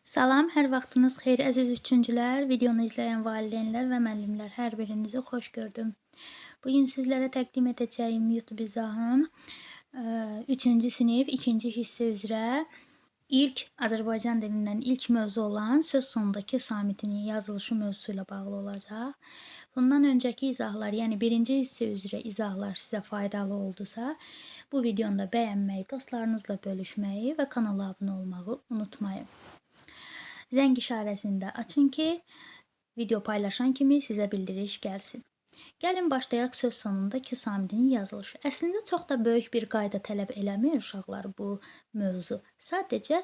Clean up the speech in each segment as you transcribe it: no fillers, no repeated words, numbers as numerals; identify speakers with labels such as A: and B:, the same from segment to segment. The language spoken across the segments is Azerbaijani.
A: Salam, hər vaxtınız xeyir əziz üçüncülər, videonu izləyən valideynlər və müəllimlər, hər birinizi xoş gördüm. Bugün sizlərə təqdim edəcəyim YouTube izahım 3-cü sinif 2-ci hissə üzrə ilk Azərbaycan dilindən ilk mövzu olan söz sonundakı samitinin yazılışı mövzusu ilə bağlı olacaq. Bundan öncəki izahlar, yəni birinci hissə üzrə izahlar sizə faydalı oldusa, bu videonu da bəyənməyi, dostlarınızla bölüşməyi və kanala abunə olmağı unutmayın. Zəng işarəsini də açın ki, video paylaşan kimi sizə bildiriş gəlsin. Gəlin başlayaq söz sonundakı samitinin yazılışı. Əslində çox da böyük bir qayda tələb eləmir uşaqlar bu mövzu. Sadəcə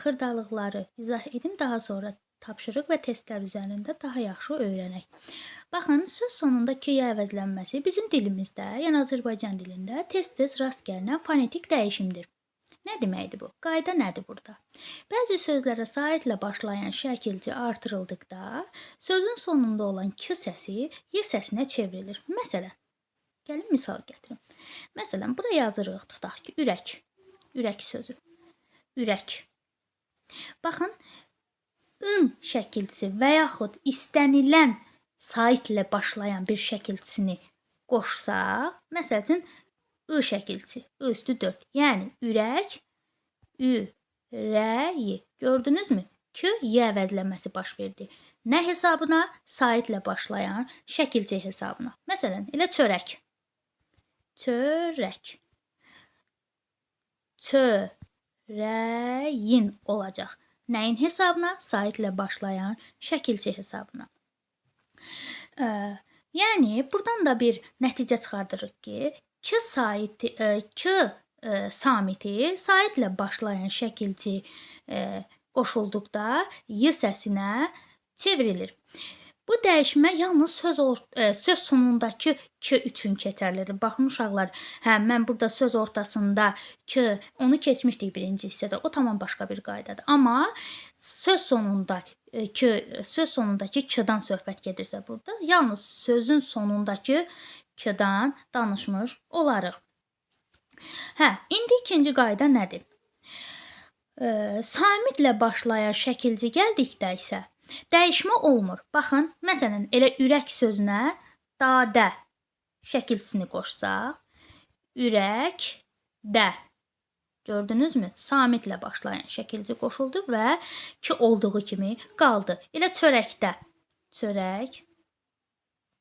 A: xırdalıqları izah edim, daha sonra tapşırıq və testlər üzərində daha yaxşı öyrənək. Baxın, söz sonunda k-ya əvəzlənməsi bizim dilimizdə, yəni Azərbaycan dilində tez-tez rast gəlinən fonetik dəyişimdir. Nə deməkdir bu? Qayda nədir burada? Bəzi sözlərə saitlə başlayan şəkilci artırıldıqda sözün sonunda olan k səsi y səsinə çevrilir. Məsələn, gəlin misal gətirim. Məsələn, bura yazırıq, tutaq ki, ürək. Ürək sözü. Ürək. Baxın, ın şəkilçisi və yaxud istənilən saitlə başlayan bir şəkilçisini qoşsaq, məsəl üçün, I şəkilçisi, I üstü 4. Yəni ürək, ü, rə, y. Gördünüzmü? K, y əvəzlənməsi baş verdi. Nə hesabına? Saitlə başlayan şəkilçi hesabına. Məsələn, elə çörək. Çörək. Çörəyin olacaq. Nəyin hesabına? Saitlə başlayan şəkilçi hesabına. Yəni, buradan da bir nəticə çıxardırıq ki, K saiti, K samiti saitlə başlayan şəkilçi qoşulduqda y səsinə çevrilir. Bu dəyişmə yalnız söz sonundakı k üçün keçərlidir. Baxın uşaqlar, hə mən burada söz ortasında k, onu keçmişdik birinci hissədə. O tamam başqa bir qaydadır. Amma söz sonunda k, söz sonundakı k-dan söhbət gedirsə burada, yalnız sözün sonundakı k-dan danışmış olarıq. Hə, indi ikinci qayda nədir? Samitlə başlayan şəkilci gəldikdə isə dəyişmə olmur. Baxın, məsələn, elə ürək sözünə dadə şəkilçisini qoşsaq, ürək də. Gördünüzmü? Samitlə başlayan şəkilci qoşuldu və k olduğu kimi qaldı. Elə çörəkdə. Çörək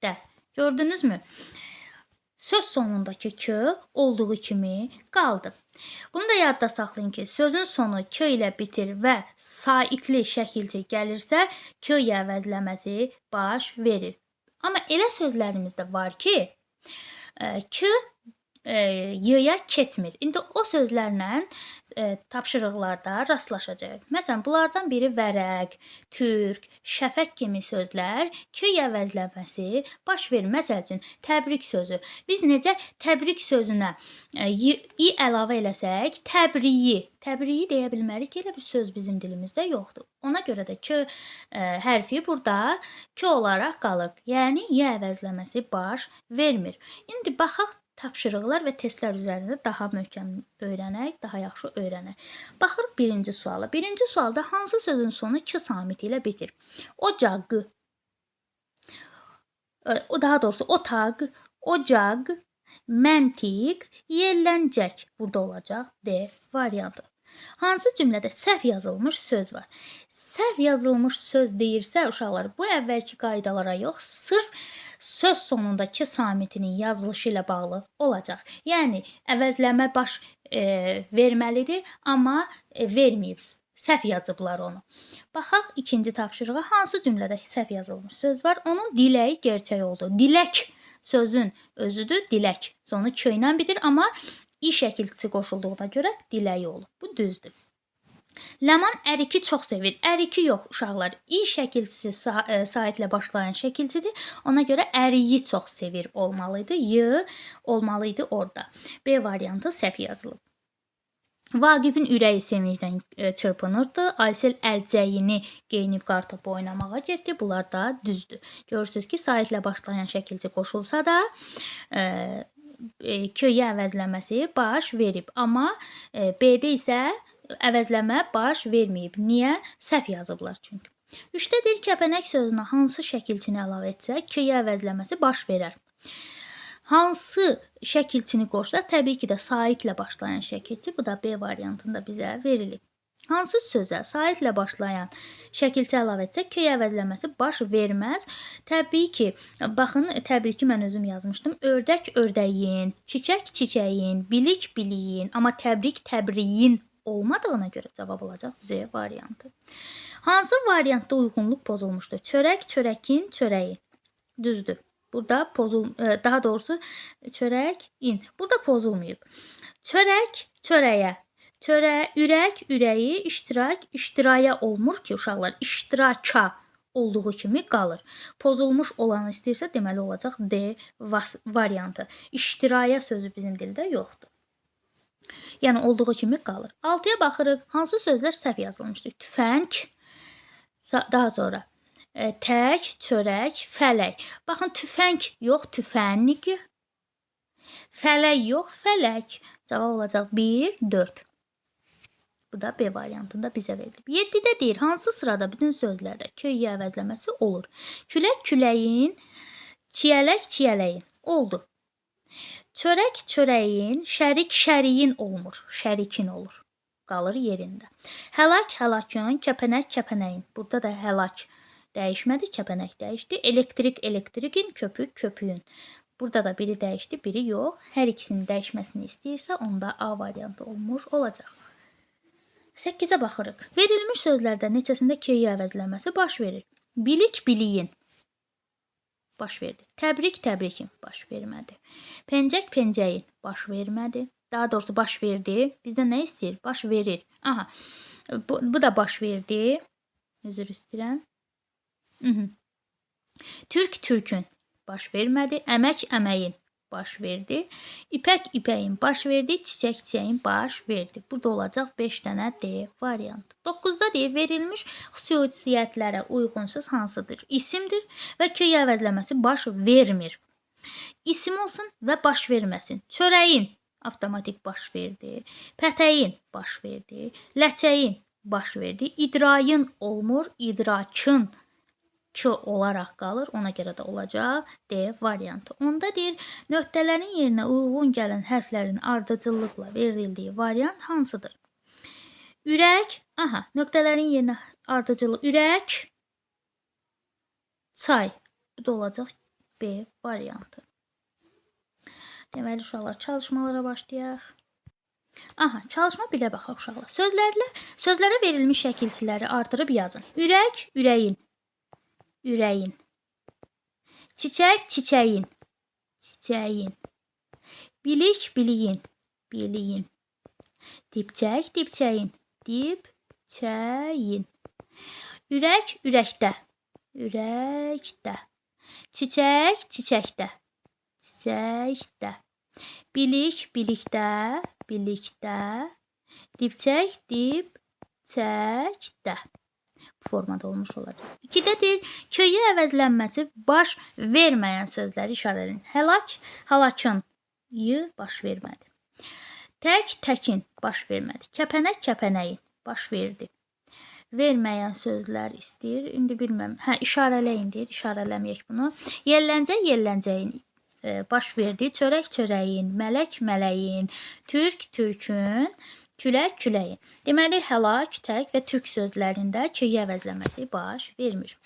A: də. Gördünüzmü? Söz sonundakı k olduğu kimi qaldı. Bunu da yadda saxlayın ki, sözün sonu k ilə bitir və saitli şəkilci gəlirsə, k əvəzləməsi baş verir. Amma elə sözlərimiz də var ki, k y-ya keçmir. İndi o sözlərlə tapşırıqlarda rastlaşacağıq. Məsələn, bunlardan biri vərəq, türk, şəfəq kimi sözlər k əvəzləməsi baş verir. Məsəl üçün, təbrik sözü. Biz necə təbrik sözünə i əlavə eləsək, təbriyi, təbriyi deyə bilmərik ki, elə bir söz bizim dilimizdə yoxdur. Ona görə də k hərfi burada k olaraq qalır. Yəni, y əvəzləməsi baş vermir. İndi baxaq tapşırıqlar və testlər üzərində daha möhkəm öyrənək, daha yaxşı öyrənək. Baxırıq birinci suala. Birinci sualda hansı sözün sonu k samiti ilə bitir? Ocaq. O daha doğrusu otaq, ocaq, məntiq, yelləncək. Burada olacaq D variantı. Hansı cümlədə səhv yazılmış söz var? Səhv yazılmış söz deyirsə uşaqlar, bu əvvəlki qaydalara yox, sırf söz sonundakı samitinin yazılışı ilə bağlı olacaq. Yəni əvəzləmə baş verməlidir, amma verməyib, səhv yazıblar onu. Baxaq ikinci tapşırığa. Hansı cümlədə səhv yazılmış söz var? Onun diləyi gerçək oldu. Dilək sözün özüdür, dilək. Sonu k ilə bitir, amma i şəkilçisi qoşulduğuna görə diləyi olub. Bu düzdür. Ləman əriki çox sevir. Əriki yox uşaqlar. İ şəkilçisi saitlə başlayan şəkilçidir. Ona görə əriyi çox sevir olmalıydı. Y olmalıydı orada. B variantı səhv yazılıb. Vaqifin ürəyi sevincdən çırpınırdı. Aysel əlcəyini geyinib qartopu oynamağa getdi. Bunlar da düzdür. Görürsünüz ki, saitlə başlayan şəkilçi qoşulsa da k-yə əvəzləməsi baş verib. Amma B-də isə Əvəzləmə baş verməyib. Niyə? Səhv yazıblar çünki. 3-də deyir, kəpənək sözünə hansı şəkilçini əlavə etsək, K-yə əvəzləməsi baş verər. Hansı şəkilçini qoşsaq, təbii ki də saitlə başlayan şəkilçi, bu da B variantında bizə verilib. Hansı sözə saitlə başlayan şəkilçi əlavə etsək, K əvəzləməsi baş verməz. Təbii ki, baxın, təbriki mən özüm yazmışdım. Ördək, ördəyin, çiçək, çiçəyin, bilik, biliyin, amma təbrik, təbriyin olmadığına görə cavab olacaq C variantı. Hansı variantda uyğunluq pozulmuşdur? Çörək, çörəkin, çörəyin. Düzdür. Burada daha doğrusu çörək, in. Burada pozulmayıb. Çörək, çörəyə. Ürək, ürəyi, iştirak, iştiraya olmur ki, uşaqlar, iştiraka olduğu kimi qalır. Pozulmuş olanı istəyirsə, deməli olacaq D variantı. İştiraya sözü bizim dildə yoxdur. Yəni, olduğu kimi qalır. 6-ya baxırıq. Hansı sözlər səhv yazılmışdır? Tüfəng, daha sonra tək, çörək, fələk. Baxın, tüfəng yox, tüfəng. Fələk yox, fələk. Cavab olacaq 1, 4. Bu da B variantında bizə verilib. 7-də deyir, hansı sırada bütün sözlərdə K-yə əvəzləməsi olur? Külək, küləyin, çiyələk, çiyələyin. Oldu. Çörək, çörəyin, şərik, şəriyin olmur. Şərikin olur. Qalır yerində. Həlak, həlakın, kəpənək, kəpənəyin. Burada da həlak dəyişmədi, kəpənək dəyişdi. Elektrik, elektrikin, köpük, köpüyün. Burada da biri dəyişdi, biri yox. Hər ikisinin dəyişməsini istəyirsə, onda A variantı olmuş olacaq. 8-ə baxırıq. Verilmiş sözlərdə neçəsində K-yə əvəzlənməsi baş verir? Bilik, biliyin. Baş verdi. Təbrik, təbrikin. Baş vermədi. Pencək, pencəyin. Baş vermədi. Daha doğrusu baş verdi. Bizdən nə istəyir? Baş verir. Aha. Bu da baş verdi. Üzr istəyirəm. Türk, türkün. Baş vermədi. Əmək, əməyin. Baş verdi. İpək, ipəyin baş verdi. Çiçək, çiçəyin baş verdi. Burada olacaq 5 dənə D variantı. 9-da deyir, verilmiş xüsusiyyətlərə uyğunsuz hansıdır? İsimdir və K əvəzləməsi baş vermir. İsim olsun və baş verməsin. Çörəyin avtomatik baş verdi. Pətəyin baş verdi. Ləçəyin baş verdi. İdrayın olmur. İdrakın K olaraq qalır. Ona görə də olacaq D variantı. Onda deyir, nöqtələrin yerinə uyğun gələn hərflərin ardıcıllıqla verildiyi variant hansıdır? Ürək, aha, nöqtələrin yerinə ardıcıllıq ürək, çay. Bu da olacaq B variantı. Deməli, uşaqlar, çalışmalara başlayaq. Aha, çalışma 1-ə baxaq uşaqlar. Sözlərə verilmiş şəkilçiləri artırıb yazın. Ürək, ürəyin. Ürəyin. Çiçək, çiçəyin. Çiçəyin. Bilik, biliyin. Biliyin. Dipçək, dipçəyin. Dipçəyin. Ürək, ürəkdə. Ürəkdə. Çiçək, çiçəkdə. Çiçəkdə. Bilik, bilikdə. Bilikdə. Dipçək, dipçəkdə. Bu formada olmuş olacaq. 2-də deyir, K-yə əvəzlənməsi baş verməyən sözləri işarə edin. Həlak, həlakın. Y baş vermədi. Tək, təkin baş vermədi. Kəpənək, kəpənəyin baş verdi. Verməyən sözlər istəyir. İndi bilməm. Hə, işarələyin deyir. İşarələməyək bunu. Yelləncək, yelləncəyin baş verdi. Çörək, çörəyin, mələk, mələyin, türk, türkün, külək, küləyin. Deməli, həlak, tək və türk sözlərində K-yə əvəzləməsi baş vermir.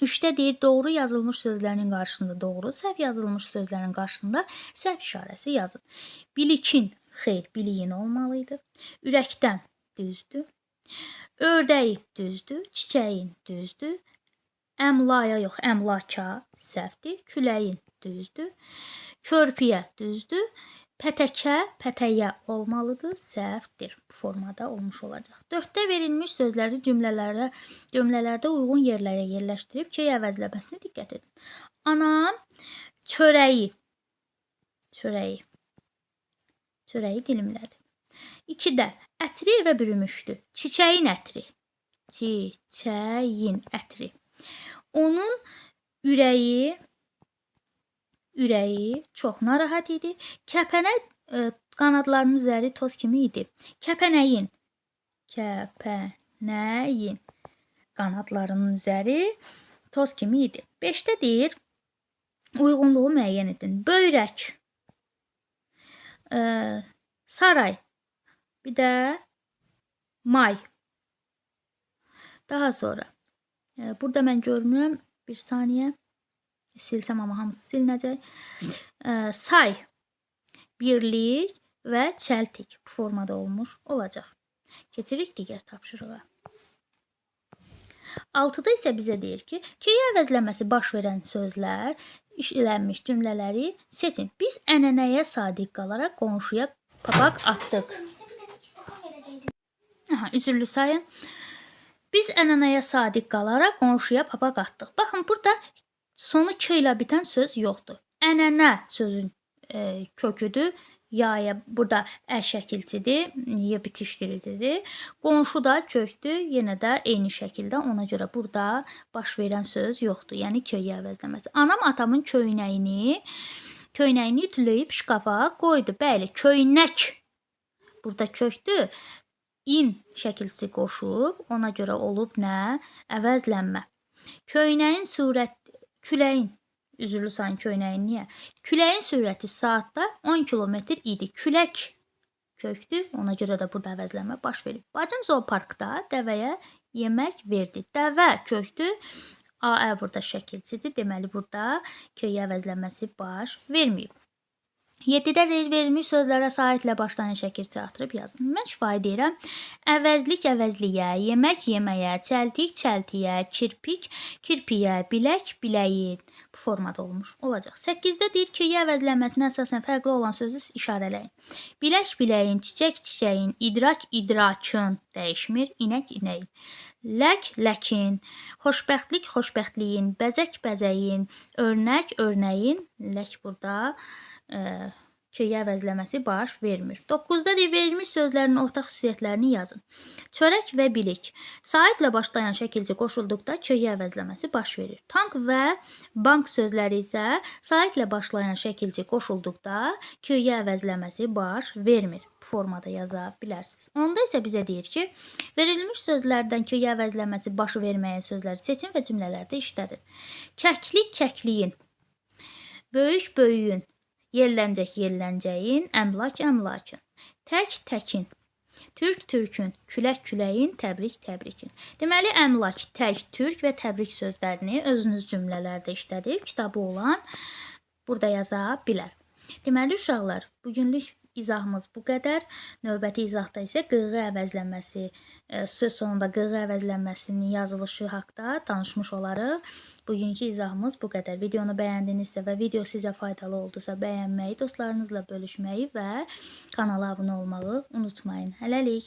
A: 3-də deyir, doğru yazılmış sözlərin qarşısında doğru, səhv yazılmış sözlərin qarşısında səhv işarəsi yazın. Bilikin, xeyr, biliyin olmalıydı. Ürəkdən düzdür. Ördəyi düzdür, çiçəyin düzdür. Əmlaya yox, əmlaka səhvdir. Küləyin düzdür. Körpüyə düzdür. Pətəkə, pətəyə olmalıdır, səhvdir. Bu formada olmuş olacaq. 4-də verilmiş sözləri cümlələrdə uyğun yerlərə yerləşdirib K əvəzləməsinə diqqət edin. Anam çörəyi dilimlədi. 2-də ətri evə bürümüşdü. Çiçəyin ətri. Çiçəyin ətri. Onun ürəyi çox narahat idi. Kəpənək qanadlarının üzəri toz kimi idi. Kəpənəyin Kəpənəyin qanadlarının üzəri toz kimi idi. 5-də deyir, uyğunluğu müəyyən edin. Böyrək, saray, bir də may. Daha sonra, burada mən görmürəm, bir saniyə, silsəm amma hamısı silinəcək. Say, birlik və çəltik bu formada olmuş olacaq. Keçirik digər tapşırığa. 6-da isə bizə deyir ki, keyə əvəzlənməsi baş verən sözlər, işlənmiş cümlələri seçin. Biz ənənəyə sadiq qalaraq qonşuya papaq atdıq. Aha, üzürlü sayın. Biz ənənəyə sadiq qalaraq qonşuya papaq atdıq. Baxın, burada sonu k ilə bitən söz yoxdur. Ənənə sözün köküdür. Yaya burada ə şəkilçidir, y bitişdiricidir. Qonşu da kökdür, yenə də eyni şəkildə. Ona görə burada baş verən söz yoxdur. Yəni köyə əvəzləməsi. Anam atamın köynəyini ütüləyib şkafa qoydu. Bəli, köynək burada kökdür. İn şəkilçisi qoşub, ona görə olub nə? Əvəzlənmə. Köynəyin sürət, küləyin, üzürlü sayın köynəyin niyə? Küləyin sürəti saatda 10 kilometr idi. Külək kökdür, ona görə də burada əvəzlənmə baş verib. Bacım zooparkda dəvəyə yemək verdi. Dəvə kökdür, AƏ burada şəkilçidir. Deməli, burada köyə əvəzlənməsi baş verməyib. 7-də deyir, verilmiş sözlərə saitlə başlayan şəkilçi artırıb yazın. Mən şifahi deyirəm. Əvəzlik əvəzliyə, yemək yeməyə, çəltik çəltiyə, kirpik kirpiyə, bilək biləyin. Bu formada olmuş olacaq. 8-də deyir ki, köyə əvəzlənməsinə əsasən fərqli olan sözü işarələyin. Bilək biləyin, çiçək çiçəyin, idrak idrakın dəyişmir, inək inəyin. Lək ləkin, xoşbəxtlik xoşbəxtliyin, bəzək bəzəyin, örnək örnəyin. Lək burada köyə əvəzləməsi baş vermir. 9-da deyir, verilmiş sözlərin ortaq xüsusiyyətlərini yazın. Çörək və bilik. Saitlə başlayan şəkilcə qoşulduqda köyə əvəzləməsi baş verir. Tank və bank sözləri isə saitlə başlayan şəkilcə qoşulduqda köyə əvəzləməsi baş vermir. Bu formada yaza bilərsiniz. Onda isə bizə deyir ki, verilmiş sözlərdən köyə əvəzləməsi baş verməyən sözləri seçin və cümlələrdə işlədin. Kəklik kəkliyin, böyük böyüyün, yerlənəcək yerlənəcəyin, əmlak əmlakın, tək təkin, türk türkün, külək küləyin, təbrik təbrikin. Deməli, əmlak, tək, türk və təbrik sözlərini özünüz cümlələrdə işlədib, kitabı olan burada yaza bilər. Deməli, uşaqlar, bugünlük izahımız bu qədər. Növbəti izahda isə qığı əvəzlənməsi, söz sonunda qığı əvəzlənməsinin yazılışı haqda danışmış olarıq. Bugünkü izahımız bu qədər. Videonu bəyəndinizsə və video sizə faydalı oldusa bəyənməyi, dostlarınızla bölüşməyi və kanala abunə olmağı unutmayın. Hələlik.